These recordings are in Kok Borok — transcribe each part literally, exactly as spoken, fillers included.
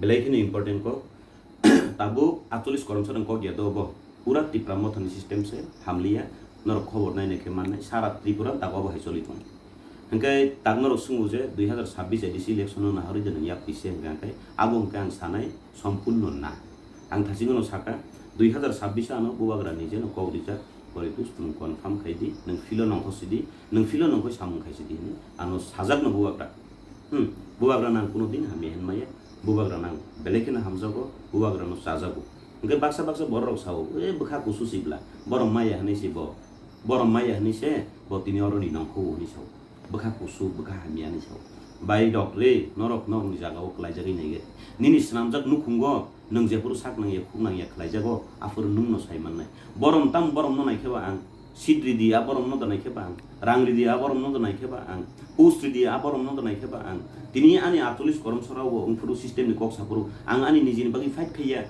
Belai kheno important kok. Tabuk atchollish koromsarni kok ya do bo. Pura Tipra Mothani system se hamliya. Norok khobor nai nai khe mannai. Sara Tripura tabuk abo hai choli tongo. Hwnkhe tak norok swngo je dui hazar sabbish A D C election no naharwi de nang yak pise hwnkhe, hwnkhe abo hwnkhe ang sanai sompurno na. Ang thachingno saka, dui hazar sabbish ano Bubagra ni je no kok rijak, poritus nwng confirm khai di, nwng filo nongkho sidi, nwng filo nongkhoi samung khai sidi hwnwi ano sajakno Bubagra. Hmm, Bubagra nang kuno din hamya hinmaya, Bubagra nang belai kheno hamjago, Bubagra no chajago. Hwnkhe baksa baksa borok rok sao, "E bwkha kusu sibla, borom maya hinwi se bo, borom maya hinwi se bo tini oro ni nongkho," hinwi sao. Bwkha kusu, bwkha hamya hinwi sao. Bai rok re, norok norokni jagao kwlaijagwi naiget. Nini swnamjak nukhungo nwng jephuru sak nangya, khuk nangya khlaijago, aphuru nwngno sai mannai. Borom tam boromno naikheba ang, seat ridi a boromno da naikheba ang, rang ridi a boromno da naikheba ang, post ridi a boromno da naikheba ang. Tini ani atchollish koromsarao bo wngphuru systemni kok saphuru ang ani nijini bagwi fight khaiya.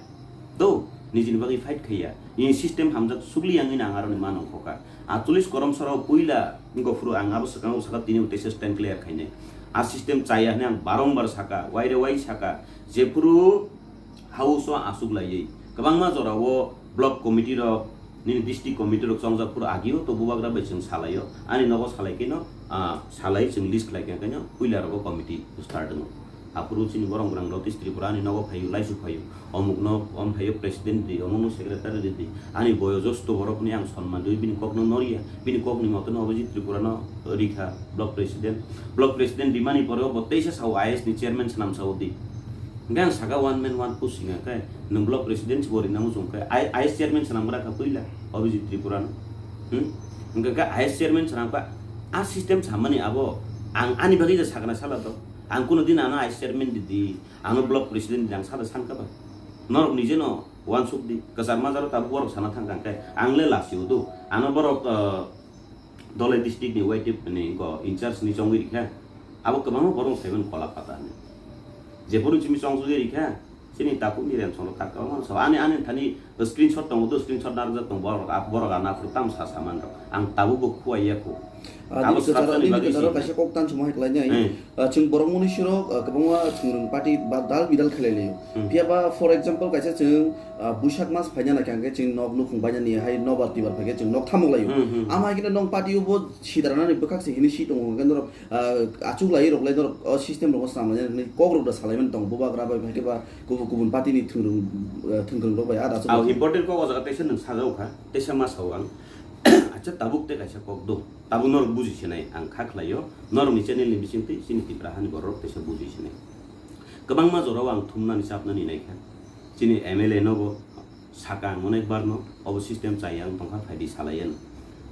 Do, nijini bagwi fight khaiya. Ini system hamjak sugli yang ini ang aroni mano khoka. Atchollish koromsarao puila wngkha phuru ang abo swkango saka tini teisa stand clear khainai. A system chaya hwnwi ang barombar saka, waire wai saka. Jephuru house o aswk laiwi kwbangma jorao block committee rok, nini district committee rok chongjak phuru agio to Bubagra bai chwng salaio. Ani nogo salai khe no, ah, salai chwng list khlai khe no puila rogo committee start wngo. Aphuru chini borok rang rok Tripura ani nogo phaio, laisu phaio, omuk no om phaio president di, omuk no secretary di, ani boyo josto borok ni ang sonman rwi bini kok no noriya, bini kok ni moto no Abhijit Tripura no rikha block president, block president rimani pore bo teisa sao I S ni chairman swnam sao di, hingke ang saka one man one post hinga khe nwng block president bo rina muchung khe I S chairman swnam gra kha puila Abhijit Tripura no, hmm? Hingke khe I S chairman swnam kha a system samani abo ang ani bagwi je sakna sala to. Ang kuno din ano I S chairman di di, ano block president di, ang sada sankha ba. Norok nije no wansuk di, kwchar majaro tabuk borok sana thang kang khe, ang le lasi udu. Ano borok, eh, Dholai district ni Y T F ni ko in charge ni chongwi rikha. Abo kwbangma borok saiman kola pata hinwi. Jephuru chimi chongjagwi rikha, chini takhuk ni rem solo tak kwbangma sa. Ani, ani thani screenshot tongo, do screenshot narwkjak tongo, borok, borok ano aphuru tamo sa saman rok. Ang tabuk bo khuwai ya kho. Ah, abo nini kwcharo, srapjani nini bagwi kwcharo sini kaisa kok tan chuma hai khlai nai. Hmm. Ah, chwng borok mwnwi sirok, ah, kwbangma thwngwrwng party ba dal bidal khlai laio. Hmm. Phiya ba, for example, kaisa chwng, ah, Buisak mas phaina nai khe chwng nok nukhung bainani hai nobar tibar phai khe chwng nok thamuk laio. Hmm, hmm, hmm. Ama hai khe nong party o bo sidarnani bwkhak se hini si tongo hwnkhe norok, ah, achuk lai rok lai norok o system rogo swnam lainani kok rok da salai mani tongo Bubagra bai, hai khe ba kubun kubun party ni thwngwrwng, ah, thwngwrwng rok bai ada achuk. Ang lai important kok o jaga teisa nwng sajao kha, teisa ma sao ang. Acha tabuk te kaisa kok do. Tabuk norok buji sinai ang kha khlaio, norokni channel ni bisingtwi chini Tipra hani borok teisa buji sinai. Kwbangma jorao ang thumnani chapnani naikha. Chini M L A nobo saka ang onek barno, obo system chaya ang tongkha, phaidi salaiya no.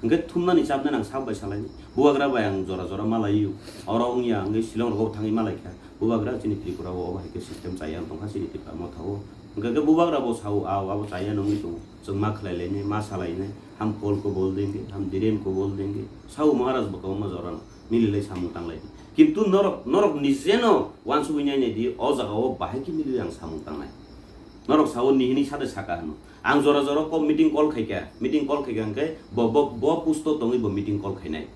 Hwnkhe thumnani chapnani ang sak bai salaini. Bubagra bai ang jora jora malaio. Oro wngya hwnkhe Shillong rogo thangwi malaikha. Bubagra chini Tripura o obo hai khe system chaya ang tongkha chini Tipra Motha o. Hwnkhe khe Bubagra bo sao, "Ao, abo chaya no wngwi tongo. Chwng ma khlai lainai, ma salainai." Ham kol ko bol denge, ham diren ko bol denge. Sao Maharaj bo kwbangma jora no mililai samung tanglai di. Kintu norok, norok nije no wansugwi nai nai di, o jaga o bahai khe mililai ang samung tangnai. Norok sao nihini sade saka hwno. Ang jora jora ko meeting call khaikha, meeting call khaikha hwnkhe bo, bo, bo pusto tongwi bo meeting call khainai.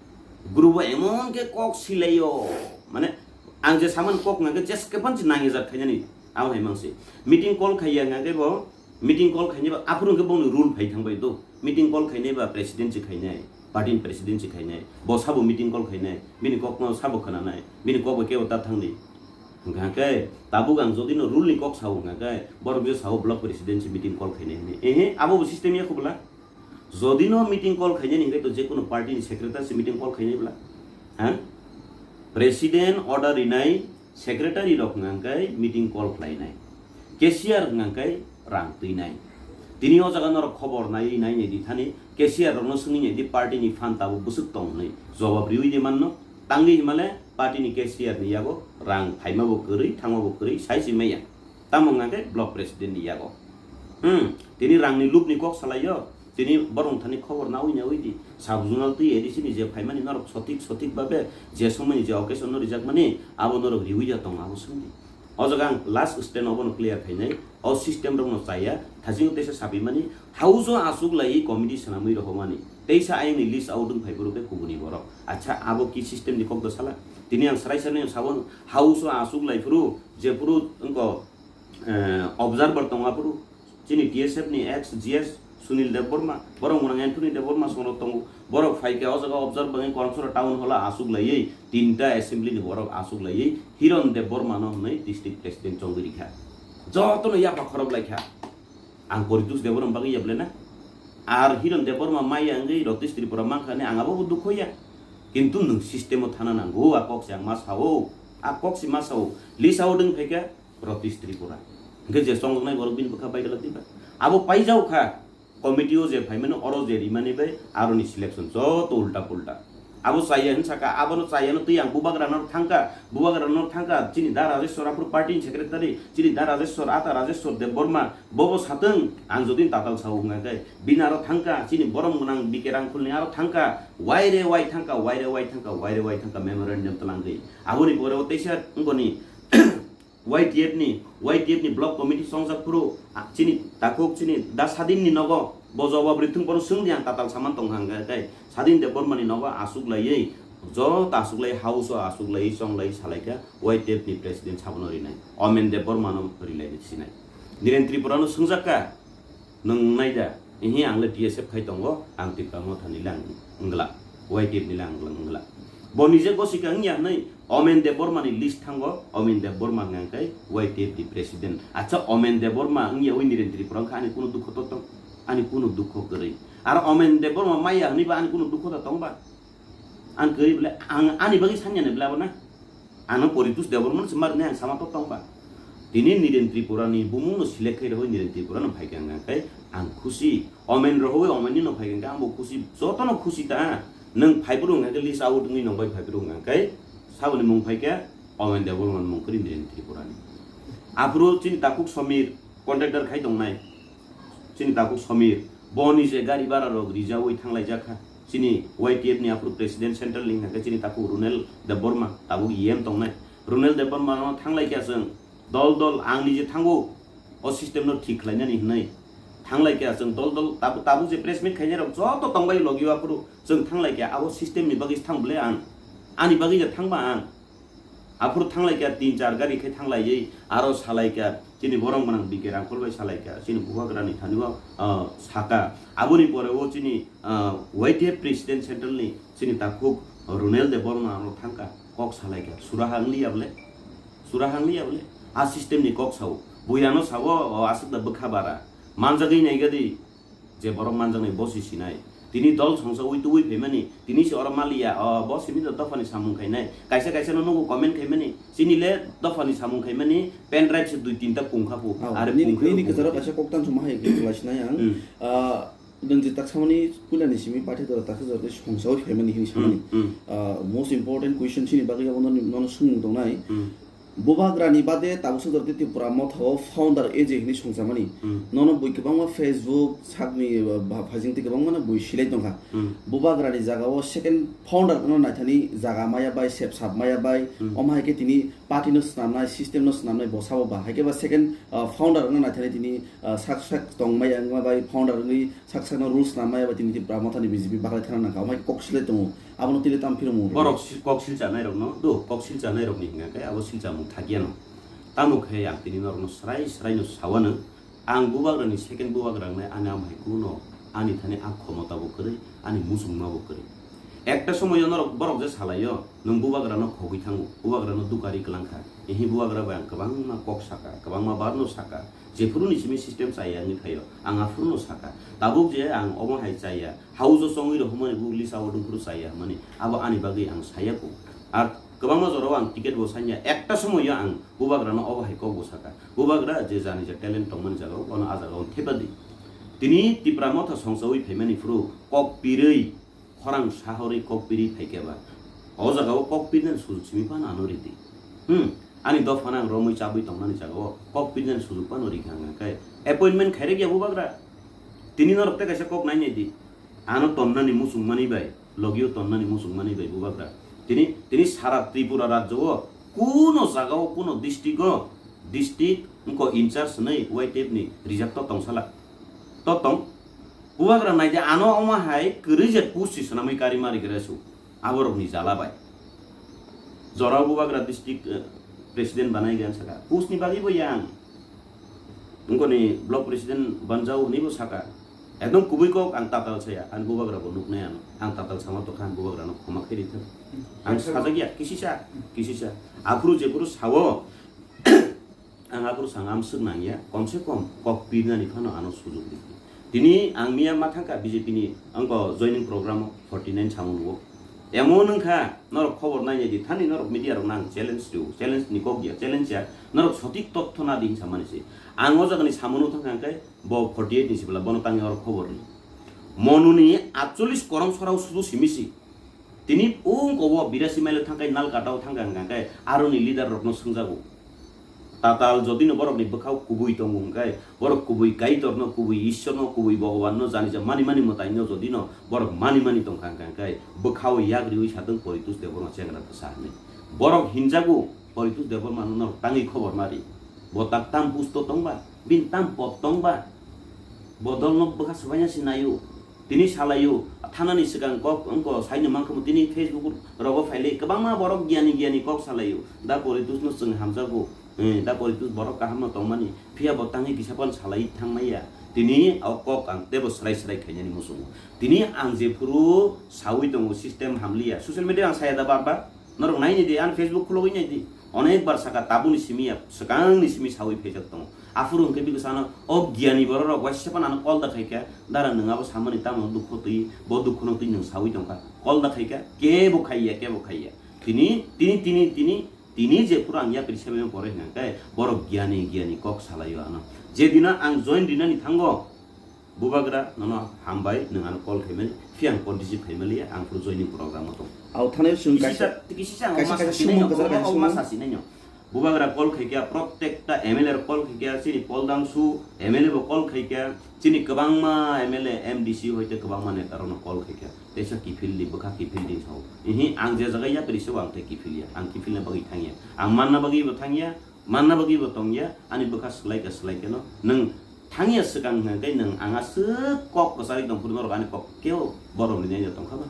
Group o emon khe kok silaio. Mane ang je saman kok hwnkhe jeske phan se nangya jat khainani. Abo hai mangsi. Meeting call khaiya hwnkhe bo, meeting call khainai ba, aphuru hwnkhe bongni rule phai thang bai do. Meeting call khainai ba president se khainai, party ni president se khainai. Bo sabo meeting call khainai, bini kok no sabo khwnanai, bini kok bai kebo ta thangdi. Hwnkha khe tabuk ang jodi no rule ni kok sao hwnkha khe, borok je sao block president se meeting call khainai hinwi. Ehe, abo bo system ya khobla. Jodi no meeting call khainani hwnkhe to jekono party ni secretary se meeting call khainai bla. Ha? President order rinai, secretary rok hwnkha khe meeting call khlainai. Cashier hwnkha khe rang twinai. Tini o jaga norok khobor nai nai nai di thani cashier rokno swngwi nai di party ni fund tabuk bwswk tong hwnwi jobab riwi di manno. Tangwi himale party ni cashier ni yago rang phaima bo kwrwi, thangma bo kwrwi, sai si maya. Tamo hwnka khe block president ni yago. Hmm, tini rang ni lub ni kok salai yo. Tini borok thani khobor nawi nawi di. Sub zonal twi A D C ni je phaimani norok sothik sothik babe je somoi ni je occasion no rijak mani abo norok riwi ya tong abo swngdi. O jaga ang last stand obono clear khainai. O system rokno chaya, thajingo teisa sapimani, house o aswk laiwi committee swnamwi rohormani. Teisa ayangni list out wng phai phuru khe kubuni borok. Acha, abo ki system ni kok da sala? Tini ang srai srai no sabo, house o aswk lai phuru, je phuru wngko, eh, observer tongo aphuru. Chini T S F ni ex G S Sunil Debbarma, borok mwnang Anthony Debbarma songrok tongo. Borok phaikha o jaga observe bagwi Koramsora town hall o aswk laiwi tinta assembly ni borok aswk laiwi Hiron Debbarma no hwnwi district president chongwi rikha. Jotono yapha khorok laikha. Ang Poritos Debbarma bagwi yablena. Ar Hiron Debbarma maya wngwi Ratish Tripura mankha hwnwi ang abo bo dukho ya. Kintu nwng system o thana nango, a kok se ang ma sao. A kok se ma sao. List out wng phaikha Ratish Tripura. Hingke je chongjaknai borok bini bwkha bai gala diba. Abo paijao kha. Committee o je phaimani oro je rimani bai aroni selection joto ulta pulta. Abo chaya hin saka, abono chayano twi ang bubagra no thangka, bubagra no thangka, chini da Rajeshwar aphuru party ni secretary, chini da Rajeshwar, ata Rajeshwar Debbarma, bobo satwng ang jodi tatal sao hwnga khe, bini aro thangka, chini borom gwnang B K Rangkhol ni aro thangka, waire wai thangka, waire wai thangka, waire wai thangka memorandum twlangwi. Aboni pore o teisa wngkoni, Y T F ni, Y T F ni block committee chongjak phuru, a, chini takhuk chini da Sadin ni nogo, bo jawab rithung bono swng di ang tatal saman tong hang khe, tei Sadin Debbarma ni nogo aswk laiwi, joto aswk lai house o aswk lai chong lai salai kha Y T F ni president sabono rinai, Omen Debbarma no rilai sinai. Niren Tripura no swngjak kha, Nwng nai da, ihi ang le T S F khai tongo, ang Tipra Motha ni le ang wngla, Y T F ni le ang wngla. Bo nije gosika wngya hwnwi Omen Debbarma ni list thango, Omen Debbarma hwnka khe Y T F ni president. Acha Omen Debbarma wngya ui Niren Tripura wngkha ani kunu dukho to tong, ani kunu dukho kwrwi. Aro Omen Debbarma maya hwnwi ba ani kunu dukho da tong ba? Ang kwrwi bole, ang ani bagwi sanya ni bole abo na. Ano Poritos Debbarma se mar ne ang sama to tong ba. Tini Niren Tripura ni bumung no select khai roi Niren Tripura no phai kha ang khe ang khusi. Omen rohoi Omen ni no phai kha ang bo khusi. Joto no khusi ta. Nwng phai bwrwng khe list out wngwi nong bai phai bwrwng khe saboni mung phai khe Omen Debbarma ni mung kwrwi Niren Tripura ni. Aphuru chini takhuk Somir contractor khai tongnai. Chini takhuk Somir. Boni je gari bara rok rijaui thanglaijak kha. Chini Y T F ni aphuru president central ni hwnkha khe chini takhuk Runel Debbarma, tabuk E M tongnai. Runel Debbarma no thanglai kha chwng dol dol ang nije thango, o system no thik khlainani hwnwi. Thanglai kha chwng dol dol tabuk, tabuk je press meet khainai rok joto tongbai logio aphuru chwng thanglai kha abo system ni bagwi thang bole ang. Ani bagwi je thangba ang. Aphuru thanglai kha tin char gari khe thanglaiwi aro salai kha chini borom gwnang B K Rangkhol bai salai kha chini bubagra ni thani o, ah, saka. Aboni pore o chini, ah, Y T F president central ni chini takhuk Runel Debbarma aro thangkha kok salai kha sura hangli able, sura hangli able a system ni kok sao buya no sao o aswk da bwkha bara manjagwi nai gadi. Je borok manjaknai bo se sinai. Tini dol songsa ui tubui phaimani, tini se oro maliya, o, bo simi do dophani samung khainai. Kaisa kaisa no nugo comment khaimani, chini le dophani samung khaimani, pen drive se dui tinta pung kha phu. Oh, are nini, pung khe nini pung kwcharo khe. Kaisa koktan suma hai khe khwlai sinai ang. Hmm. Ah, nwng je tak samani puila ni simi pathi doro tak jor de songsa ui phaimani hini samani. Hmm, hmm. Ah, most important question chini bagwi abo nono, nono sumung tongnai. Hmm. Bubagrani bade tabuk sojor tei Tipra Motha o founder A J hwnwi songchamani. Hmm. Nono bui kwbangma Facebook sakni, uh, ba-, phajingtwi kwbangmano bui silai tongkha. Hmm. Bubagrani jaga o second founder wngna naithani jaga maya bai, sep sap maya bai, Hmm. omo hai khe tini party no swnamnai, system no swnamnai bo sabo ba. Hai khe ba second, uh, founder wngna naithani tini, uh, sak sak tong maya wngma bai founder wngwi sak sakno rules swnam maya bai tini Tipra Mothani B J P baklai thana nangkha, omo hai khe kok silai tongo, abono tini tamo phirokmung rwdi. Borok si-, kok silchanai rokno, do, kok silchanai rokni hwnka khe abo silchamung thakyano. Tamo khe ang tini norokno srai srai no sawano, ang bubagrani second bubagra wngnai ani amo hai kuno ani thani a khomota bo kwrwi, ani muchungma bo kwrwi. Ekta somoyo norok borok je salaio, nwng bubagrano khogwi thango, bubagrano dukari kwlangkha. Ehi bubagra bai ang kwbangma kok saka, kwbangma barno saka. Jephuru ni simi system chaya wngwi phaio, ang aphuru no saka. Tabuk je ang omo hai chaya, haujo chongwi rw hwnmani buk lisa o dungphuru chaya hwnmani, abo ani bagwi ang saya kho. Ar kwbangma jorao ang ticket bo sanya, ekta somoio ang bubagrano obo hai kok bo saka. Bubagra je jani je talent tongmani jagao, bono a jagao thepadi. Tini Tipra Motha songchawi phaimani phuru kok pirwi, khorang sahorwi kok piri phaikhe ba, o jagao kok pirnani sujuk simi phano ano ridi. Hmm, ani dophano ang romwi chabwi tongnani jagao kok pirnani sujuk phano rikha hwnka khe appointment khairek ya bubagra. Tini norok tei kaisa kok nainai di. Ano tonnani muchungmani bai, logio tonnani muchungmani bai bubagra. Tini, tini sara Tripura rajyo o kuno jagao, kuno district o, district wngkha in charge hwnwi Y T F ni rijak to tongsala. To tong. Bubagra naidi ano omo hai kwrwi je post si swnamwi kari mari gra su. Aborokni jala bai. Jorao bubagra district, eh, president banai gan saka. Post ni bagwi bo yang. Wngkoni block president banjao hwnwi bo saka. Ekdom kubui kok ang tatal saya, ani bubagra bo nuknai ano. Ang tatal sama tokha, ani bubagra no khoma khe rithwk. Ang sajak ya, kisisa, kisisa. Aphuru jephuru sao, ang aphuru sang amswk nangya, komse kom kok pirnani phano ano sujuk di. Tini ang miya ma thangkha B J P ni, angko joining program o forty nine samung nugo. Emon wngkha, norok khobor nainai di, thani norok media rok nang challenge rio, challenge ni kok ya, challenge ya, norok sotik totho na di hinsa mani se. Ang o jaga ni samung no thangkha hwnkhe, bo forty eight ni sibla, bono tangwi oro khobor ni. Monuni atchollish korom sorao sudu simi si. Tini ungko o birasi mile thangkai Nalkatao thangka hwnkha khe aroni leader rokno swngjago. Tatal jodino borokni bwkhao kubui tongo hwnkhe, borok kubui Kaitorno, kubui Ishwarno, kubui Bhagwanno, jani ja mani mani mwtaino jodino borok mani mani tongkha hwnkha khe, bwkhao yak riwi satwng Poritus Debbarma chengra bwsa hwnwi. Borok hinjago Poritus Debbarmano norok tangwi khobor mari. Bo tak tam pusto tongba, bini tam pop tongba. Bo dolno bwkha swbaina se naio. Tini salaio, thanani swkang kok wngko saino mankha tini Facebook rogo phailai kwbangma borok giyani giyani kok salaio. Da Poritusno chwng hamjago, eh, da Poritus borok kahamno tongmani, phiya bo tangwi kisa phano salai thangmaya. Tini o kok ang teibo swrai swrai khainani muchungo. Tini ang jephuru sawi tongo system hamliya. Social media ang saya da bar bar. Norok naini di, ani Facebook khulogwi nai di. Onek bar saka tabuni simi ya, swkangni simi sawi phaijak tongo. Aphuru hwnkhe bini sano, o giyani bororok waisa phano ano call da khaikha, "Dara, nwng abo samani tamo dukho twi, bo dukhono twi nwng sawi tongkha." Call da khaikha, kebo khaiya, kebo khaiya. Tini, tini, tini, tini, tini jephuru ang yapri semai pore hwnkhe, borok giyani, giyani kok salaio ano. Jedino ang join rinani thango, Bubagra, nono hambai, nwng ano call khaimani, phiya ang call receive khaimaliya, ang phuru joining program o tong. Au thanayo chwng Kisisa, kaisa, kisisa ang kaisa, oma kaisa sasi sumung naino, kwchar oma, kaisa oma sumung. Sasi naino. Bubagra call khaikya, protekta M L A rok call khaikya, chini Poldangsu M L A bo call khaikya, chini kwbangma M L A, M D C hoite kwbangma neta rokno call khaikya. Teisa kiphil di, bwkha kiphil di sao. Ihi, ang je jaga yapri se ang tei kiphil ya, ang kiphilna bagwi thangya. Ang manna bagwi bo thangya, Manna bagwi bo tongya, ani bwkha swlai khe swlai kheno. Nwng thangya swkang hwnkhe nwng ang aswk kok kwcharwi tong phuru norok ani kok kebo borok ni nai tongkha ba?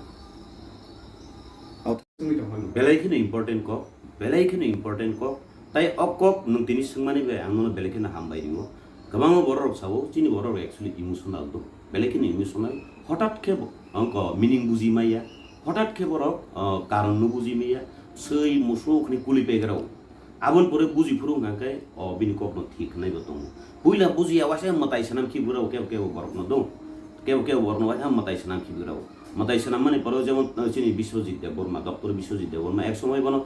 Belai kheno important kok, belai kheno important kok. Tai o kok nwng tini swngmani bai ang nono belai kheno hambai ringo. Kwbangma borok rok sao, chini borok rok actually emotional do. Belai kheno emotional. Hothat khe bo, ang ko meaning buji maya. Hothat khe borok, ah, karon no buji maya. Swi musuk ni kuli pegrao. Aboni pore buji phuru hwnkha khe, o bini kokno thik hwnwi bo tongo. Puila bujiya waisa mwtai swnam khibi rw kebo kebo borokno do. Kebo kebo borokno waisa mwtai swnam khibi rw. Mwtai swnam mani pore jemon, uh, chini Biswajit Debbarma, Doctor Biswajit Debbarma, ek somoi bono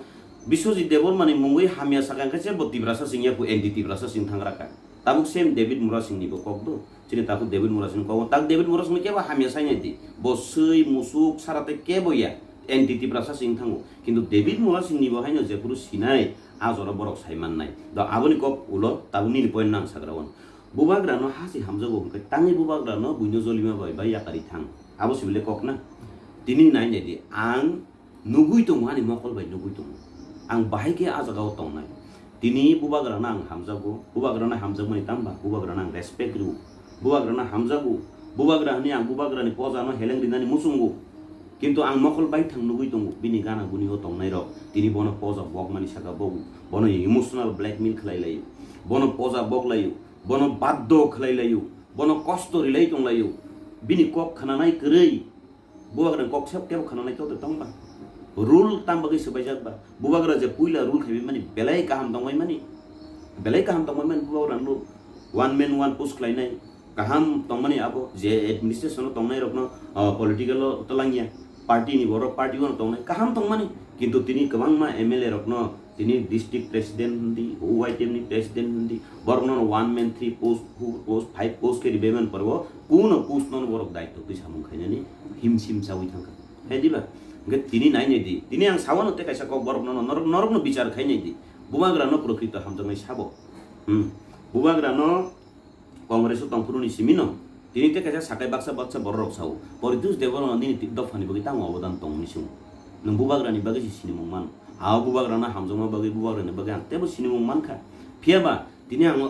Biswajit Debbarma ni mungwi hamya saka hwnkhe se bo Tiprasa sing ya, ku anti Tiprasa sing thang raka. Tabuk same David Murasing ni bo kok do. Chini takhuk David Murasing ni kok, tak David Murasing ni kebo hamya sai nai di. Bo swi musuk sara tei kebo ya. Anti Tiprasa sing thango. Kintu David Murasing ni bo haino jephuru sinai, a jora borok sai mannai. Do aboni kok ulo tabuk nini point nang sagra on. Bubagra no hasi hamjago hwnkhe tangwi bubagra no buino jolima bai bai yakari thang. Abo sibile kok na. Tini nai nai di, ang nugui tongo, ani mokol bai nugui tongo. Ang bahai khe a jagao tongnai. Tini bubagrano ang hamjago, bubagrano hamjakmani tamba, bubagrano ang respect rwo. Bubagrano hamjago, bubagra hwnwi ang bubagrani pojano heleng rinani muchungo. Kintu ang mokol baithang nugui tongo, bini gana guni o tongnairok tini bono poja bokmani saka bogo, bono emotional blackmail khlai laio, bono poja bok laio, bono baddo khlai laio, bono kosto rilai tong laio, bini kok khnanai kwrwi. Bubagra kok sep kebo khana nai tongte tongba. Rule tam bagwi swbaijak ba. Bubagra je puila rule khaiwi mani belai kaham tongbai mani. Belai kaham tongbai mani bubagra rule. One man one post khlainai. Kaham tongmani abo je administration o tongnai rokno, ah, political o twlangya. Party ni borok party o tongnai. Kaham tongmani. Kintu tini kwbangma M L A rokno Tini district president hindi, O Y T M ni president hindi, borok no one man three post, four post, five post khe ribai man poro, kuno post no borok daityo twi samung khainani himsim chawi thangkha. Hai diba? Hingke tini nai nai di, tini ang sawano tei kaisa kok borok no, norok, norok no bichar khai nai di. Bubagra no prokrito hamjaknai sabo. Hmm. Bubagra no Congress o tongphuru ni simi no, tini tei kaisa sakai baksa baksa borok rok sao, Poritus Debbarma nini ti-, dopha ni bagwi tamo obodan tong hinwi simo. Nwng bubagra ni bagwi se sinimung mano. Abo bubagra no hamjakma bagwi bubagra ni bagwi ang teibo sinimung mankha. Phiya ba tini ang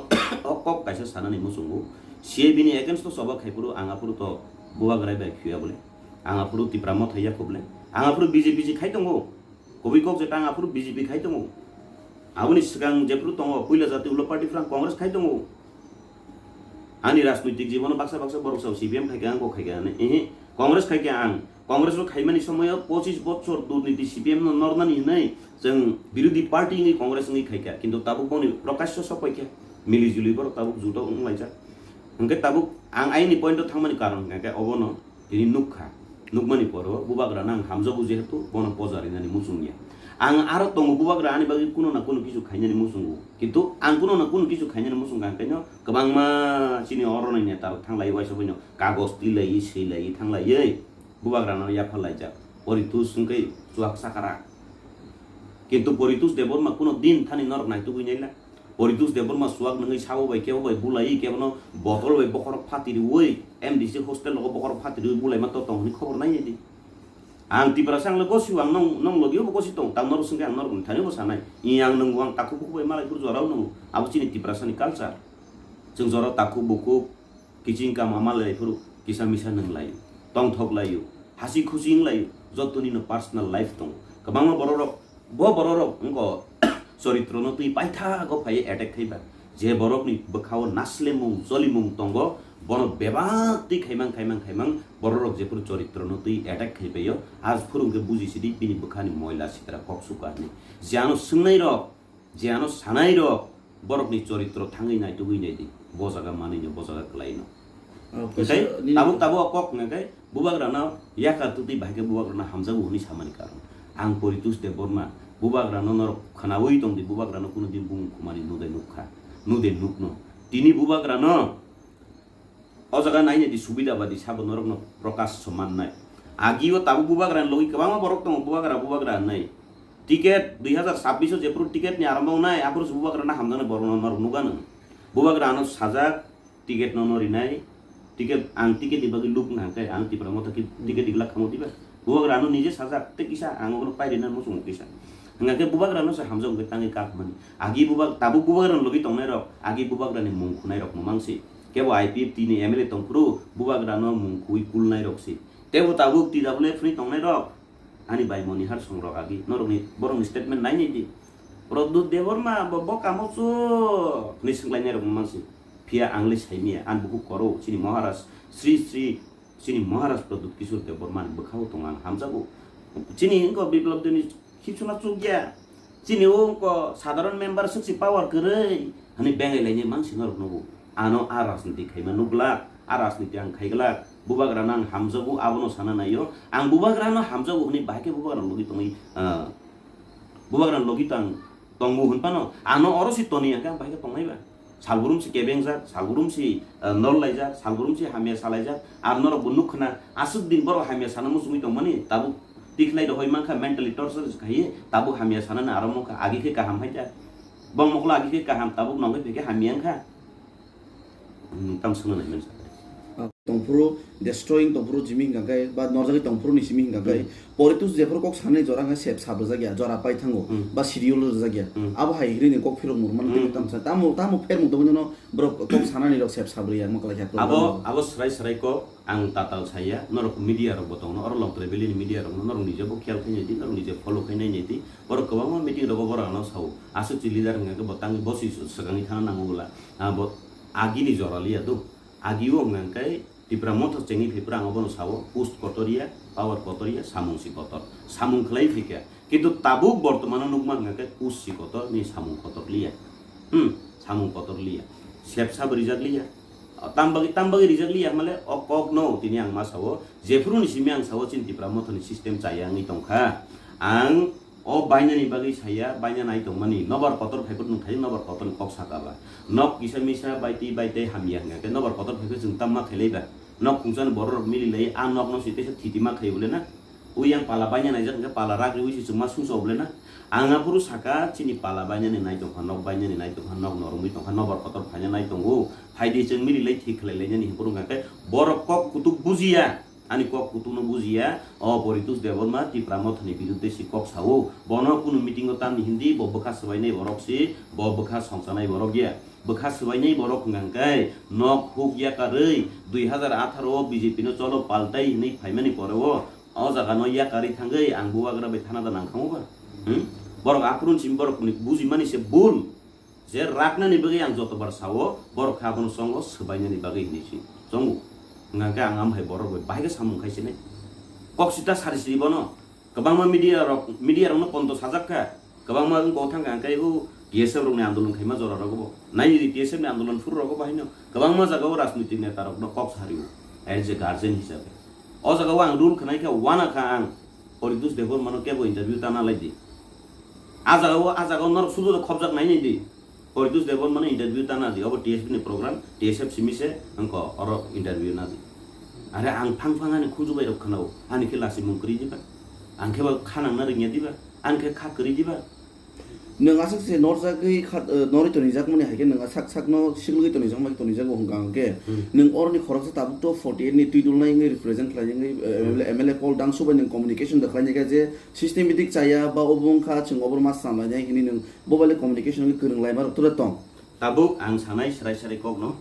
o kok kaisa sanani muchungo. C A B ni against o choba khai phuru ang aphuru to bubagra bai phiya bole. Ang aphuru Tipra Motha ya kho bole. Ang aphuru B J P se khai tongo. Kubui kok je tang aphuru B J P khai tongo. Aboni swkang jephuru tongo, puila jati ulo party phrang Congress khai tongo. Ani rajnoitik jibono baksa baksa borok sao C P M khaikha, ang kok khaikha hinwi. Ehe, Congress khaikha ang. Congress rok khaimani somoyo pochis bochor durniti C P M no nornani hinwi chwng birodhi party wngwi Congress wngwi khaikha. Kintu tabuk boni prokasyo sopaikha. Mili juli borok tabuk juto wnglaijak. Hwnkhe tabuk ang aini point o thangmani karon hwnkhe obono. Tini nukha, nukmani poro bubagrano ang hamjago, jehetu bono poja rinani muchungya. Ang aro tongo bubagra ani bagwi kuno na kuno kisu khainani muchungo. Kintu ang kuno na kuno kisu khainani muchungkha, hwnkhe no kwbangma chini oro ni neta rok thanglai, waisa boino kagoj tilai, swilai thanglaiwi bubagrano yapharlaijak. Poritus hwnkhe chuak sakara. Kintu Poritus Debbarma kuno din thani norok naitugwi naila. Poritus Debbarma suak nungwi sabo bai kebo bai bulai, kebono botol bai bokhorok phatiriwi, M D C hostel rogo bokhorok phatiriwi bulaima to tong hwnwi khobor nai di. Ang Tiprasa, ang le gosio, ang nong, nong logio bo gosi tong, tang norok swngkhe ang norok ni thani bo sanai. I ang nungo, ang takhuk bukhuk bai malai phuru jorao nungo. Abo chini Tiprasa ni culture. Chwng jorao takhuk bukhuk, kiching kama malai phuru kisa misa nung laio, tongthok laio, hasi khusi wng laio, jotoni no personal life tongo. Kwbangma borok rok, bo borok rok wngkho choritrono twi paithago phaiwi attack khaiba. Je borokni bwkhao naslemung, jolimung tongo, bono bebak twi khaimang, khaimang, khaimang borok rok jephuru choritrono twi attack khaibaio, aphuru hwnkhe buji sidi bini bwkhani moila sitra kok suka hinwi. Je ano swngnai rok, je ano sanai rok, borokni choritro thangwi naitugwi naidi, bo jaga manwino, bo jaga kwlaino. Oh, hwnkhe kaisa nini tabuk tabuk o kok hwnkhe bubagrano yakar twtwi bahai khe bubagrano hamjago hwnwi samani karon. Ang Poritus Debbarma, bubagrano norok khwnaui tongdi, bubagrano kuno din bumung khumani nude nukha, nude nukno. Tini bubagrano o jaga nainai di, subida badi sabo norokno Prakash Somannai. Agi o tabuk bubagrani logi kwbangma borok tongo, bubagra, bubagra hinwi. Ticket dui hazar sabbish o jephuru ticket ni arambo wngnai, aphuru se bubagrano hamjaknai borokno norok nukgano. Bubagrano sajak, ticket no no rinai, ticket, ang ticket ni bagwi luk nang khe ang Tipra Motha ki ticket ni glak khamu diba? Bubagrano nije sajak, tei kisa ang obono pai rina muchungo kisa. Hwnkha khe bubagrano se hamjak wngkhe tangwi kak mani. Agi bubag-, tabuk bubagrano logi tongnai rok, agi bubagrani mung khunai rok no mangsi. Kebo I P F T ni M L A tongphuru bubagrano mung khui kulnai rok si. Tebo tabuk T W F ni tongnai rok, ani bai Monihar Songrok agi, norokni, borokni statement nainai di. Pradyut Debbarma bo, bo kamo chuk hwnwi swnglainai rok no mangsi. Phiya ang le saimanya, ani bukhuk koro, chini Maharaj, Sri Sri, chini Maharaj Pradyut Kishore Debbarma ni bwkhao tongo, ang hamjago. Chini wngkha Biplab Deni khibsuna chukya. Chini o wngkha sadharon member swk si power kwrwi hwnwi bengai lainai mangsi norok nugo. Ano a rajniti khaima nuglak, a rajniti ang khaiglak. Bubagrano ang hamjago, abono sana naio. Ang bubagrano hamjago hwnwi bahai khe bubagrano logi tongwi, ah, bubagrano logi tong, tongo hwn phano. Ano oro si toni ang khe ang bahai khe tongnai ba. Salbrum si kebengjak, salbrum si, eh, nol laijak, salbrum si hamya salaijak, ar norok bo nuk khna, aswk din borok hamya sana muchungwi tongmani, tabuk tikhlai rohoi mankha, mentally torture khai, tabuk hamya sanani aro mankha, agi khe kaham hai kha. Bong mokolo agi khe kaham, tabuk nongkhai phai khe hamya wngkha. Hmm, tam swngna nai mani sakha. Ah, tongphuru, destroying tongphuru simi hingka khe, ba norjagwi tongphuru ni simi hingka khe, hmm, Poritus jephuru kok sanani jora hingka sep sab rwjak ya, jora pai thango, hmm, ba serial rwjak ya. Hmm. Abo hai hiri ni kok phirok murmani, hmm, tamo, tamo phermung tongwi no borok kok sanani rok sep sab rwya, wngma kwlai kha. Abo, abo swrai swrai kok ang tatal saya, norok media rok bo tongo, oro Longtrai Valley ni media rok no norok nije bo khiyal khai nai di, norok nije follow khai nai nai di, borok kwbangma meeting rogo borok ano sao, aswk si leader hingka khe bo tangwi bo si swkangwi thana nango bwla, abo agini jora liya do, agi o hingka khe Tipra Motha chengwi phaiphuru ang obono sao, post kotor ya, power kotor ya, samung si kotor. Samung khlai phaikha. Kintu tabuk bortomano nukma hwnkha khe post si kotor ni samung kotor liya. Hmm, samung kotor liya. Sepsa bo rijak liya. Tam bagwi, tam bagwi rijak liya hwnmale o kok no tini ang ma sao. Jephuru ni simi ang sao chini Tipra Motha ni system chaya wngwi tongkha. Ang O bainani bagwi saya, baina nai tongmani, nobar kotor phaiphuru nwng thai nobar kotorni kok saka ba. Nok kisa misa baitwi baitwi hamya hwnkha khe nobar kotor phaiphuru chwng tamma khailai ba. Nok khungchani borok rok mili lai, a nok no si teisa thiti ma khai bole na. Ui yang pala baina naijak hwnkhe pala rak riwi si chwngma sungsa bole na. Ang aphuru saka chini pala bainani nai tongkha, nok bainani nai tongkha, nok norumwi tongkha, nobar kotor phaina nai tongo. Phaidi chwng mili lai thik khlai lainani hinphuru hwnkha khe borok kok kutuk bujiya. Ani kok kutung no bujiya, o Poritus Debbarma Tipra Mothani birudde si kok sao. Bono kunu meeting o tamni hindi, bo bwkha swbainai borok si, bo bwkha songchanai borok ya. Bwkha swbainai borok hwnkha hwnkhe nok huk yakarwi dui hazar atharo o B J P no cholo paltai hinwi phaimani pore o, o jaga no yakarwi thangwi ang bubagra bai thana da nangkhamu ba. Hmm? Borok aphuru simi borok ni bujimani se bul. Je raknani bagwi ang jotobar sao, borok khe abono chongo swbainani bagwi hinwi si chongo. Hwnkha khe ang amhai borok bai bahai khe samung khai sinai. Kok sita sari siri bono. Kwbangma media rok, media rokno pondo sajak kha. Kwbangma wngkok thang kha, hwnkhe o T S F rokni andolon khaima jora rogo bo. Nai di T S F ni andolon phuru rogo bo haino. Kwbangma jaga o rajnitik neta rokno kok sari o. As a guardian hisabe. O jaga o ang rule khnai kha, wana kha ang. Poritos Debbarma no kebo interview ta na lai di. A jaga o, a jaga o norok sudu khobjak nai nai di. Poritos Debbarma no interview ta na di. Obo T S F ni program, T S F simi se wngkha oro interview na di. Are ang phang phang ani khunju bai rok khna o. Ani khe lasi mung kwrwi diba. Ang khe ba kha nang na rwngya diba. Ang khe kha kwrwi diba. Nwng aswk se norjagwi kha, eh, norwi tonijakmani hai khe nwng sak sakno sigwlwi tonijakma khe tonijago hwnkha hwnkhe Hmm. nwng oroni khoroksa tabuk to forty eight ni twi dulnai wngwi represent khlai wngwi, eh, Hmm. M L A, M L A Paul Dangsu bai nwng communication da khlainai khe je systematic chaya ba obo wngkha chwng obo ma samlainai hinwi nwng bo bai le communication wngwi kwrwng laima rok tura tong. Tabuk ang sanai srai srai kokno,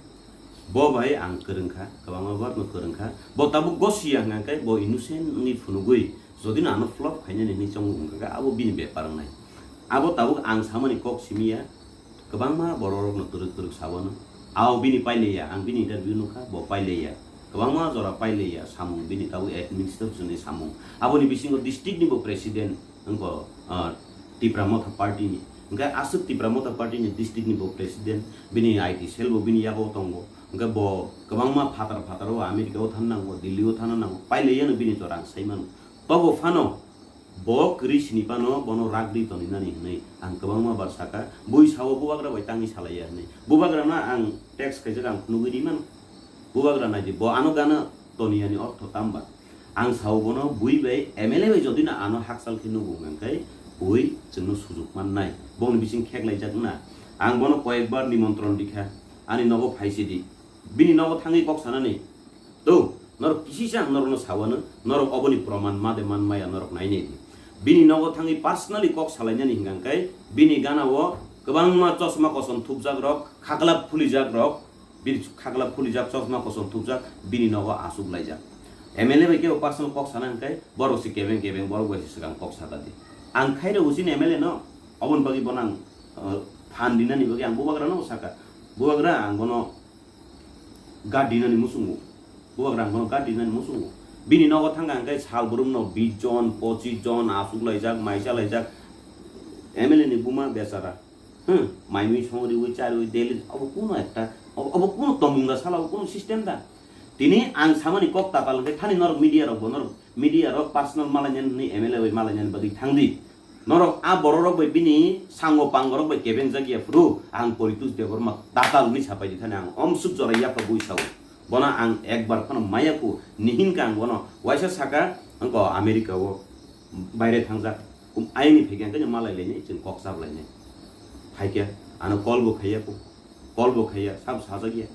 bo bai ang kwrwng kha, kwbangma borokno kwrwng kha. Bo tabuk gosiya hwnkha khe bo innocent wngwi phunugwi, jodi no ano flop khainani hinwi chongo wngkha khe abo bini bepar wngnai. Abo tabuk ang samani kok simiya, kwbangma bororokno twrwk twrwk sawano. Ao bini paileya, ang bini interview nukha, bo paileya. Kwbangma jora paileya, samung bini tabuk administration ni samung. Aboni bisingo district ni bo president, wngkha, ah, Tipra Motha Party ni. Hwnkhe aswk Tipra Motha Party ni district ni bo president, bini I T cell bo bini yago tongo. Hwnkhe bo kwbangma phatar phatar o America o thang nango, Delhi o thang nango, pailaiya no bini jora ang sai mano. Tobo phano bo kwrwi sini phano bono rak di toni nani hwnwi ang kwbangma bar saka, bui sao bubagra bai tangwi salaiya hwnwi. Bubagra no ang text khaijak ang phunugwi ri mano. Bubagra nai di, bo ano gana toni yani ortho tamba. Ang sao bono bui bai M L A bai jodi no ano hakchal khe nugo hwnkha khe bui chwngno sujuk mannai. Bongni bising kheklaijak wngna. Ang bono koyekbar nimontron rikha. Ani nogo phaisidi. Bini nogo thangwi kok sanani. To, norok kisisa ang norokno sawano, norok oboni proman ma de man maya norok nainai di. Bini nogo thangwi personally kok salainani hwnkha khe bini gana o kwbangma chosma kosom thupjak rok, khaklap phulijak rok, Bini khakla phulijak, chosma kosom thupjak, bini nogo aswk laijak. M L A bai kebo personal kok sana hwnkhe borok se kebeng kebeng borok bai se swkang kok sata di. Ang khairok usini M L A no, oboni bagwi bono ang, uh, phan dinani bagwi ang bubagra no saka. Bubagra ang bono gad dinani muchungo. Bubagra ang bono gad dinani muchungo. Bini nogo thangkha hwnkhe sal brum no bis jon, pochis jon aswk laijak, maisa laijak. M L A ni buma bechara. Hmm, mai mui song riwi, cha riwi, daily, obo kuno ekta, obo, obo kuno tongmung da sala, obo kuno system da. Tini ang samani kok tatal hwnkhe thani norok media rok bo, norok media rok personal malainani hwnwi M L A bai malainani bagwi thangdi. Norok a borok rok bai bini sango pango rok bai kebeng jak ya phuru ang Poritos Debbarma tatal hwnwi sapai di thani ang omsuk jora yapha bui sao. Bono ang ekbar phano maya ku, nihin ka ang bono waisa saka, angko America o baire thangjak. Um, ayangni phaikhe ang khe malai lainai, chwng kok chap lainai. Phaikhe, ano call bo khaiya ko, call bo khaiya, sabo sajak ya.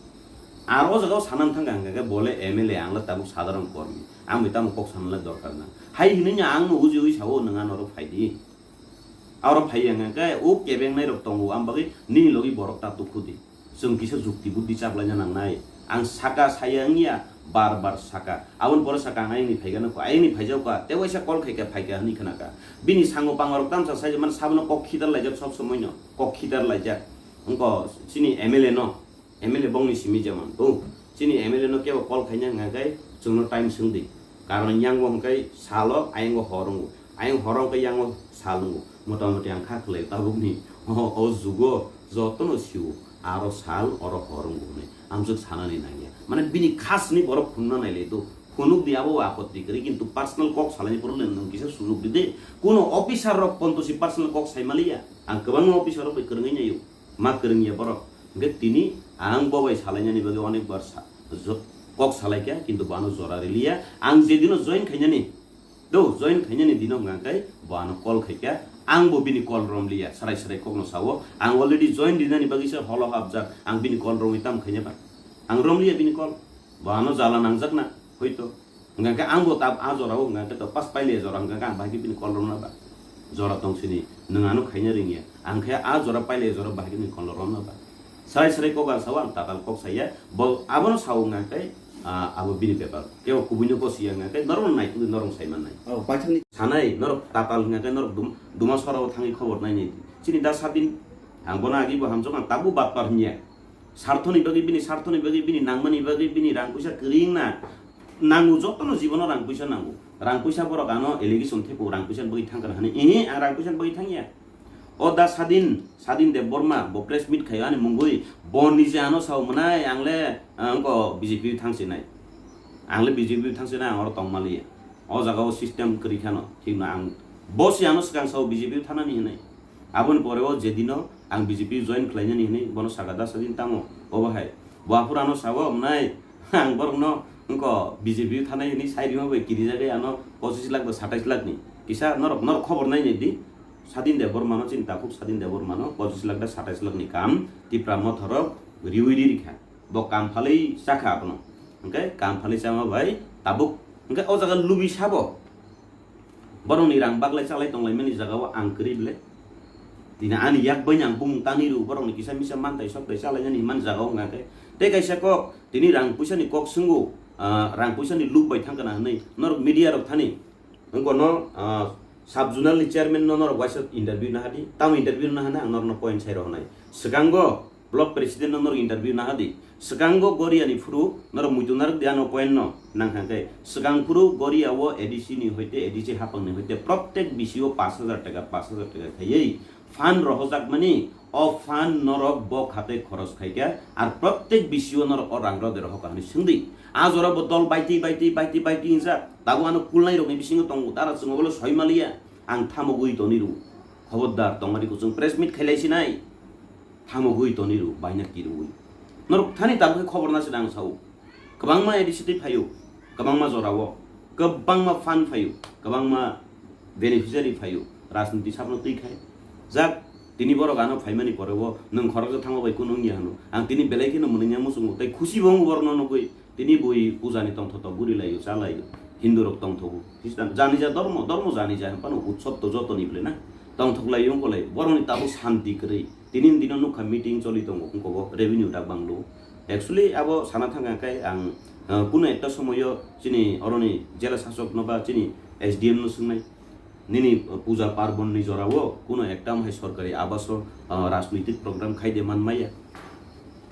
Aro o jaga o sanam thangkha hwnkha khe bole M L A, ang le tabuk sadharon kormi. Ang bai tamo kok sanani le dorkar na. Hai hinwi no ang no uji ui sao, nwng ano oro phai di. Aro phai ya hwnkha khe o kebeng nai rok tongo, ang bagwi nini logi borok ta tukhu di. Chwng kisa jukti buddi chaplaina nangnai. Ang saka saya wngya, bar bar saka. Aboni pore saka ang ayangni phaikha nokho, ayangni phaijak kha, tei waisa call khaikha phaikha hwnwi khnakha. Bini sango pangarok tamsa sai mani sabono kok khitar laijak sob somoino, kok khitar laijak. Wngkha chini M L A no, M L A bongni simi jemon. O, chini M L A no kebo call khaina hwnkha khe chwngno time swngdi. Karon yango hwnkhe salo, ayango hor wngo. Ayang hor wngo khe yango sal wngo. Motamoti ang kha khlai tabukni. O, o jugo jotono sio. Aro sal, oro hor wngo hwnwi. Amswk sanani nangya. Mane bini khasni borok phunukna nailai do. Phunukdi abo apotti kwrwi, kintu personal kok salaini problem nwng kisa sujuk di de. Kuno officer rok pontosi personal kok sai maliya. Ang kwbangma officer rok bai kwrwngwi naio. Ma kwrwngya borok. Hwnkhe tini ang bo bai salainani bagwi onek bar sa-, jo-, kok salaikha, kintu bo ano jora riliya. Ang je dino join khainani, do, join khainani dino hwnkha khe bo ano call khaikha. Ang bo bini call romliya, srai srai kokno sao. Ang already join rinani bagwi se holo hapjak. Ang bini call romwi tamo khaina ba? Ang romliya bini call. Bo ano jala nangjakna, hoito. Hwnkha khe ang bo tab a jora o hwnkha khe to pas paile jora hwnkha khe ang bahai khe bini call romna ba? Jora tong sini, nwng ano khaina ringya. Ang khe a jora paile jora bahai khe bini call romna ba? Srai srai kok ang sao, ang tatal kok saya. Bo abono sao hwnkha khe, ah, abo bini bepar. Kebo kubuino bo siya hwnkha khe norok nai tongwi norok sai mannai. Oh, paithakni sanai norok tatal hwnkha khe norok dum-, duma sorao thangwi khobor nainai. Chini da sabin Ang bono agi bo hamjak, ang tabuk batpar hinya. Sarthoni bagwi bini, sarthoni bagwi bini, nangmani bagwi bini rang puisa kwrwi wngna nango, jotono jibono rang puisa nango. Rang puisa borok ano allegation thepo, rang puisa bagwi thangkha hwnwi. Ehe, ang rang puisa bagwi thangya. O da Sadin, Sadin Debbarma, bo press meet khaio ani mungwi, bo nije ano sao mwnai, ang le, ah, wngko B J P thangsinai. Ang le B J P thangsinai, ang oro tongmaliya. O jaga o system kwrwi khano, thikno ang, bo se ano swkang sao B J P thanani hinwi. Aboni pore o jedino ang B J P join khlainani hinwi bono saka da Sadin tamo, obo hai. Bo aphuru ano sao mwnai, ang borokno wngko B J P thanai hinwi sai rima bai kirijagwi ano pochis lakh ba satais lakh ni. Kisa norok, norok khobor nainai di. Sadin Debbarmano chini takhuk Sadin Debbarmano pochis lakh da satais lakh ni kam Tipra Motha rok riwi ri rikha. Bo kam phalwi chakha abono. Hwnkhe kam phalwi chama bai tabuk. Hwnkhe o jaga lubi sabo. Borokni rang baglai chalai tonglaimani jagao ang kwrwi ble. Tini ani yak baino ang bumung tani rw, borokni kisa misa mantai soktai chalainani himani jagao wngkha khe. Tei kaisa kok, tini rang puisani kok swngo, ah, rang puisani luk bai thangkha na hwnwi norok media rok thani. Wngkono, ah, sub zonal ni chairman no norok waisa interview nahadi, tamo interview nahana ang norokno point sai rw hwnai. Swkango block president no norok interview nahadi. Swkango Goria ni phuru norok muitu narwk di ano point no nangkha khe. Swkang phuru Goria o A D C ni hoite A D C hapang ni hoite prottek B C o pash hajar taka, pash hajar taka khaiwi fund rohojakmani, o fund norok bo khate khoros khaikha, ar prottek B C o norok o rang rode rohokha hwnwi swngdi. A jora bo dol baiti, baiti, baiti, baiti hinjak. Tabuk ano kulnai rokni bisingo tongo, dara chwng obole soi maliya. Ang thamogwi toni rw. Khobordar tongmani kuchung press meet khailai sinai. Thamogwi toni rw, baina kirwi. Norok thani tabuk khe khobor na se nang sao. Kwbangma A D C twi phaio, kwbangma jorao, kwbangma fund phaio, kwbangma beneficiary phaio, rajniti sabno twi khai. Jak, tini borok ano phaimani poreo nwng khoroksa thangma bai kunu wngya hwno. Ang tini belai kheno mwnwngya muchungo tei khusibo wngo borokno nugwi. Tini bui pujani tongthotok buri laio, cha laio. Hindu rok tongthogo, Khristan, jani ja dormo, dormo jani ja hwnphano utsob to jotoni bwle na. Tongthok laio wngko lai, borokni tabuk santi kwrwi. Tini dino nukha meeting choli tongo, wngko bo revenue dak banglo. Actually abo sana thangkha khe ang, ah, kuno ekta somoyo chini oroni jela sasok no ba chini S D M no swngnai. Nini, ah, puja parbon ni jorao kuno ekta hai sorkari abaso, ah, rajnitik program khaide man maya.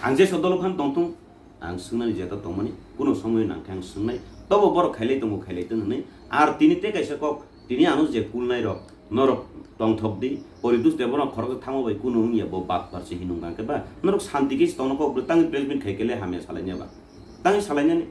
Ang je sodolo phan tongthung, ang swngnani jeta tongmani, kuno somoy nangkhe ang swngnai, tobo borok khailai tongo, khailai tong hwnwi. Ar tini tei kaisa kok, tini ano je kulnai rok, norok tongthok di, Poritus Debbarma khoroksa thangma bai kuno wngya, bo batpar se hinung kha khe ba, norok santi khe se tongno kok, tangwi press meet khai khe le hamya salai nya ba, tangwi salai nani.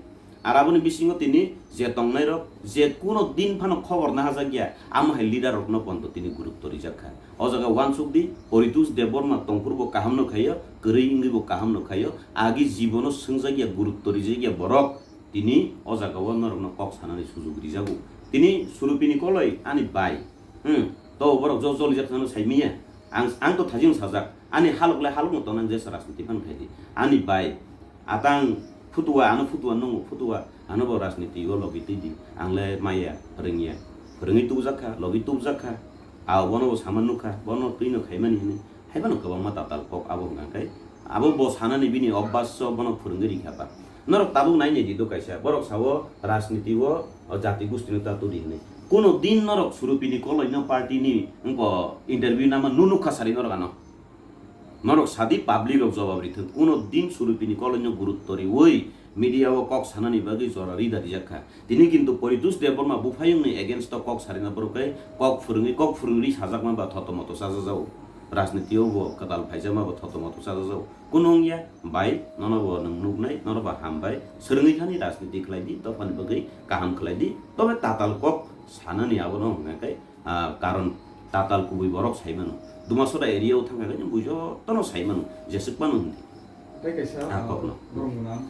Ar aboni bisingo tini je tongnai rok, je kuno din phano khobor nahajakya, amo hai leader rokno pondo tini gurutto rijak kha. O jaga uansuk di, Poritus Debbarma tongphuru bo kaham no khaio, kwrwi wngwi bo kaham no khaio, agi jibono swngjak ya, gurutto rijak ya borok, tini o jaga o norok no kok sanani sujuk rijago. Tini Surupini koloi ani bai, hmm, to borok jo jolijak thangno sai miya, ang, ang to thajing sajak, ani halok le halok no tongnang jesa rajniti phan khai di, ani bai, atang phutua, ano phutua nungo phutua, ano bo rajniti o logi twi di, ang le maya, phwrwngya, phwrwngwi tubujak kha, logi tubujak kha, a bono bo sama nukha, bono twi no khaimani hinwi, haiphano kwbangma tatal kok abo hwnka khe, abo bo sanani bini obbaso bono phwrwngwi rikha ba. Norok tabuk nai nai di do kaisa, borok sao rajniti o, o jati gosti no ta turi hinwi. Kuno din norok Surupini koloi no party ni wngko interview nama nunukha sari norok ano. Norok sadi public rok jawab rithwng. Kuno din Surupini koloi no gurutto riwi media o kok sanani bagwi jora rida rijak kha. Tini kintu Poritus Debbarma buphayung ni against o kok sarina borok khe kok phwrwngwi, kok phwrwngwi sajakma ba thoto moto chajajago. Rajniti o bo kwtal phaijakma ba thoto moto chajajago. Kuno wngya bai, nono bo nwng nuknai, nono bo hambai. Swrwngwi thani rajniti khlai di, dophani bagwi kaham khlai di. Tobe tatal kok sanani abono hwnka khe, ah, karon tatal kubui borok sai mano. Dumasora area o thangkha khe bui jotono sai mano, jeswk mano hwndi. Tei kaisa, ah, ah, kokno. Borok mwnang.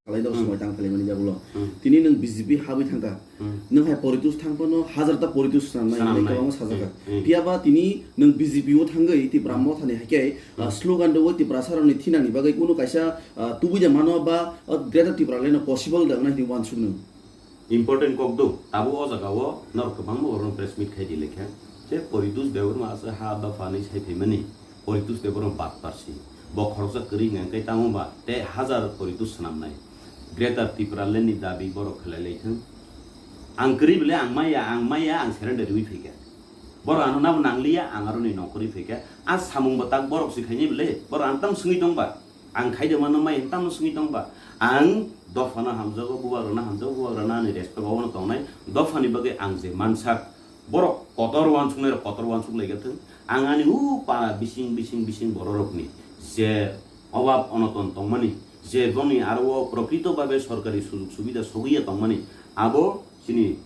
Khalai dok, hmm, somoi tang khalai mani jagulo. Hmm. Tini nwng B J P habwi thangkha. Hmm. Nwng hai Poritus thang phano hajar ta Poritus swnamnai hinwi swnamnai, kwbangma sajak kha. Hmm, hmm. Phiya ba tini nwng B J P o thangwi Tipra, hmm, Motha ni hai khe, ah, hmm, slogan rwwi Tiprasa rokni thinani bagwi kunu kaisa, ah, tubui da mano ba, ah, Greater Tipraland no possible da wngnai hinwi uansuk nwng. Important kok do, tabuk o jaga o norok kwbangma borok press meet khai di lekha. Je Poritus Debbarma aswk ha dopha hinwi sai phaimani, Poritus Debbarma batpar si. Bo khoroksa kwrwi hwnka khe tamo ba tei hajar Poritus swnamnai. Greater Tipraland ni dabi borok khlai lai thung. Ang kwrwi bwle ang maya, ang maya, ang surrender rwui phaikha. Borok ano nabo nangliya, ang aroni nongkhorwi phaikha. A samung bo tak borok si khainai bwle. Borok ang tam swngwi tongba. Ang khaide mano mai tam swngwi tongba. Ang dophano hamjago, bubagrano hamjago, bubagrano ani respect obono tongnai. Dophani bagwi ang je mansak, borok kotor uansuknai rok kotor uansuk laiga thung. Ang ani u para bising, bising, bising bororokni je obab onoton tongmani, je boni aro o prokrito babe sorkari sujug subida sogwiya tongmani, abo chini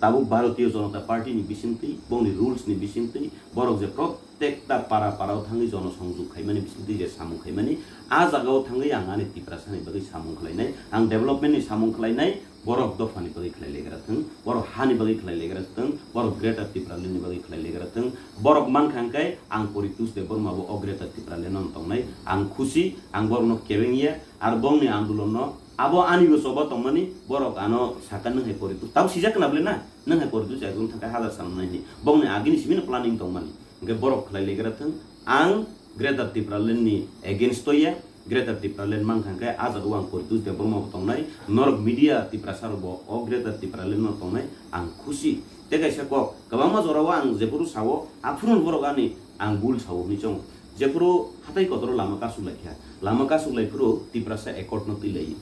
tabuk Bharatiya Janata Party ni bisingtwi, bongni rules ni bisingtwi, borok je protekta para para o thangwi jono songjug khaimani bisingtwi je samung khaimani, a jaga o thangwi ang ani Tiprasa ni bagwi samung khlainai, ang development ni samung khlainai, borok dopha ni bagwi khlai legra thung, borok ha ni bagwi khlai legra thung, borok Greater Tipraland ni bagwi khlai legra thung, borok mankha hwnkhe ang Poritos Debbarma bo o Greater Tipraland no tongnai, ang khusi, ang borok no kebeng ya, ar bongni andolon no Abo ani bo choba tongmani, borok ano saka nwng hai Poritos. Tabuk sijak khna bwle na? Nwng hai Poritos ekjon thangkhe hajar sanamnai hwnwi. Bongni agini simi no planning tongmani. Hwnkhe borok khlai legra thung. Ang Greater Tipraland ni against o ya. Greater Tipraland mankha hwnkhe ah jaga o ang Poritos Debbarma bo tongnai. Norok media Tiprasa rok bo o Greater Tipraland no tongnai. Ang khusi. Tei kaisa kok, kwbangma jora o ang jephuru sao, aphuru borok ani ang bul sao hwnwi chongo. Jephuru hatai kotoro lama kasuk lai kha, lama kasuk lai phuru Tiprasa accord no twi lai.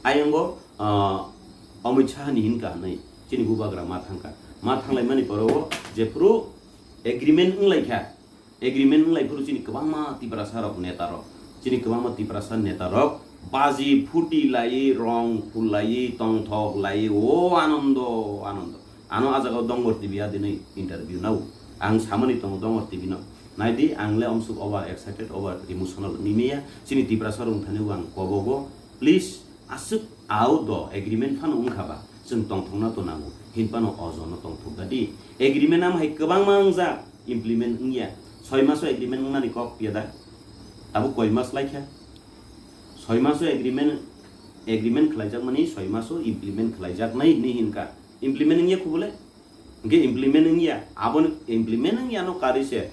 Ayang o, ah, Amit Shah ni hinka hwnwi chini bubagra ma thangkha. Ma thanglai mani poro o jephuru agreement wng lai kha, agreement wng lai phuru chini kwbangma Tiprasa rok neta rok, chini kwbangma Tiprasa neta rok baji phuti lai, rong phul lai, tongthok lai, o anondo, anondo. Ano ah jaga o Dongor T V adinwi interview nao. Ang samani tongo Dongor T V no. Naidi, ang le omsuk over excited, over emotional wngwi maya. Chini Tiprasa rok thani ang kobogo. Please, aswk ao do agreement phano wngkha ba, chwng tongthokna to nango. Hinphano o jono tongthok da di. Agreement am hai kwbangma wngjak, implement wngya. Soi maso agreement wngnani kok phiya da? Tabuk koi mas lai kha? Soi maso agreement, agreement khlaijakmani soi maso implement khlaijaknai hinwi hinkha. Implement wngya khubole? Hwnkhe implement wngya, aboni implement wngya no karwi se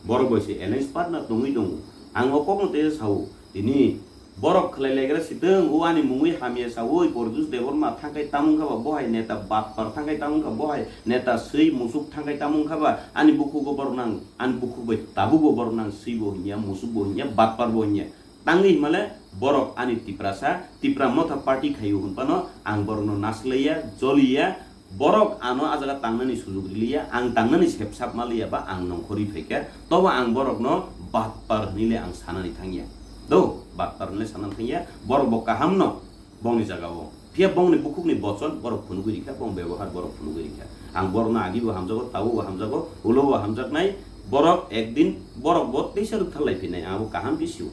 borok bai se alliance partner tongwi tongo. Ang o kokno teisa sao, tini borok khlai laigra sitwng, o ani mungwi hamya saui, Poritos Debbarma thangkai tamung kha ba, bo hai neta batpar thangkai tamung kha, bo hai neta swi musuk thangkai tamung kha ba, ani bukhugo borok nang, ani bukhuk bai tabugo borok nang, swi bo hinya, musuk bo hinya, batpar bo hinya. Tangwi himale borok ani Tiprasa, Tipra Motha Party khaio hwnphano ang borokno naslaiya, joliya, borok ano ah jaga tangnani sujug riliya, ang tangnani sepsap maliya ba ang nongkhorwi phaikha, tobo ang borokno batpar hinwi le ang sanani thangya. Do, batpar hinwi sanani thangya, borok bo kahamno bongni jagao. Phiya bongni bukhukni bochon borok phunugwi rikha, bong bebohar borok phunugwi rikha. Ang borokno agibo hamjago, tabubo hamjago, ulobo hamjaknai, borok ekdin borok bo teisa rwktharlai phinai, ang abo kaham khe sio.